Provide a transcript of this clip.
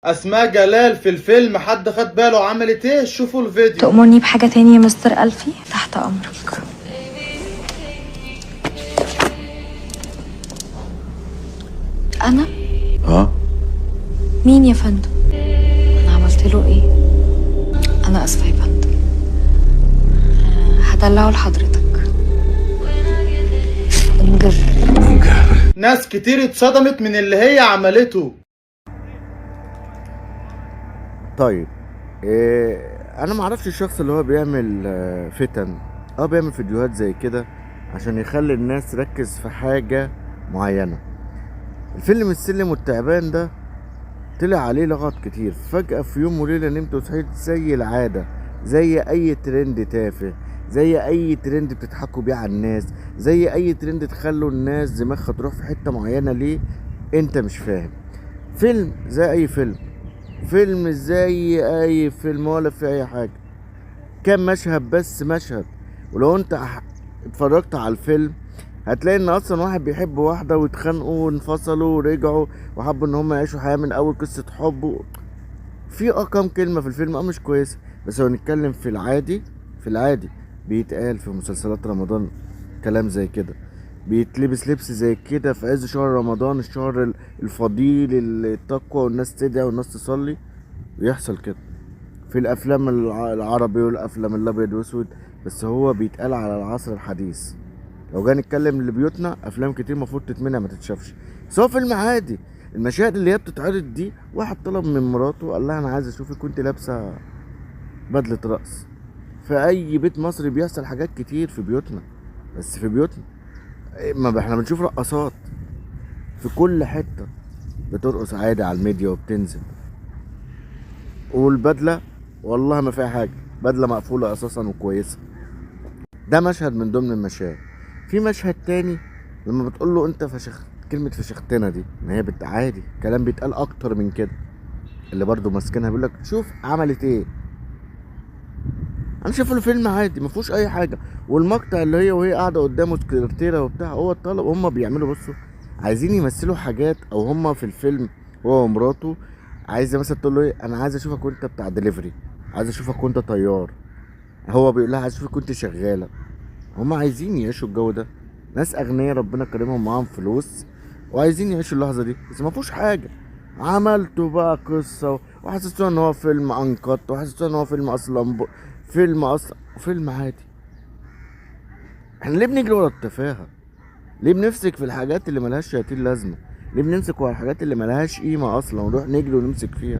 اسماء جلال في الفيلم حد خد باله عملت ايه؟ شوفوا الفيديو. تأمرني بحاجة تانية يا مستر ألفي؟ تحت أمرك. أنا؟ ها؟ مين يا فندم؟ أنا عملت له إيه؟ أنا آسفة يا فندم، هدلعه لحضرتك. انجر. ناس كتير اتصدمت من اللي هي عملته. طيب إيه، انا ما اعرفش الشخص اللي هو بيعمل فتن او بيعمل فيديوهات زي كده عشان يخلي الناس تركز في حاجة معينة. الفيلم السلم والتعبان ده طلع عليه لغط كتير. فجأة في يوم وليلة نمت وصحيت زي العادة، زي اي ترند تافه، زي اي ترند بتضحكوا بيه على الناس، زي اي ترند تخلوا الناس دماغها تروح في حتة معينة. ليه انت مش فاهم؟ فيلم زي اي فيلم، فيلم زي اي فيلم، ولا في اي حاجة. كام مشهد بس مشهد، ولو انت اتفرجت على الفيلم هتلاقي ان اصلا واحد بيحب واحدة واتخانقوا وانفصلوا ورجعوا وحبوا ان هم يعيشوا حياة من اول قصة حب. في كام كلمة في الفيلم مش كويسة، بس لو نتكلم في العادي، في العادي بيتقال في مسلسلات رمضان كلام زي كده، بيتلبس لبس زي كده في عز شهر رمضان، الشهر الفضيل التقوى، والناس تدعي والناس تصلي، ويحصل كده في الافلام العربي والافلام الابيض واسود. بس هو بيتقال على العصر الحديث. لو جينا نتكلم لبيوتنا، افلام كتير المفروض تتمنع ما تتشافش، بس هو فيلم عادي. المشاهد اللي هي بتتعرض دي، واحد طلب من مراته قال لها انا عايز اشوفك وانت لابسه بدله رقص. في اي بيت مصري بيحصل حاجات كتير في بيوتنا، بس في بيوتنا ما احنا بنشوف رقصات في كل حته بترقص عادي على الميديا وبتنزل، والبدله والله ما فيها حاجه، بدله مقفوله اساسا وكويسه. ده مشهد من ضمن المشاهد. في مشهد تاني لما بتقول له انت فشخت، كلمه فشختنا دي ما هي عادي، كلام بيتقال اكتر من كده. اللي برضو ماسكينها بيقول لك شوف عملت ايه. انا شايف الفيلم عادي ما فيهوش اي حاجه. والمقطع اللي هي وهي قاعده قدامه سكرتيره وبتاع، هو الطلب هم بيعملوا، بصوا عايزين يمثلوا حاجات، او هم في الفيلم هو ومراته عايزه مثلا تقول له ايه، انا عايز اشوفك وانت بتاع دليفري، عايز اشوفك وانت طيار، هو بيقول لها عايز اشوفك وانت شغاله. هم عايزين يعيشوا الجو ده، ناس اغنياء ربنا كرمهم معاهم فلوس وعايزين يعيشوا اللحظه دي، بس ما فيهوش حاجه. عملتوا بقى قصه وحسستوها ان هو فيلم انقط، وحسستوها ان هو فيلم اصلا فيلم اصلا فيلم عادي. احنا ليه بنجري ورا التفاهه؟ ليه بنمسك في الحاجات اللي ملهاش شياطين لازمه؟ ليه بنمسك ورا الحاجات اللي ملهاش قيمه اصلا ونروح نجري ونمسك فيها؟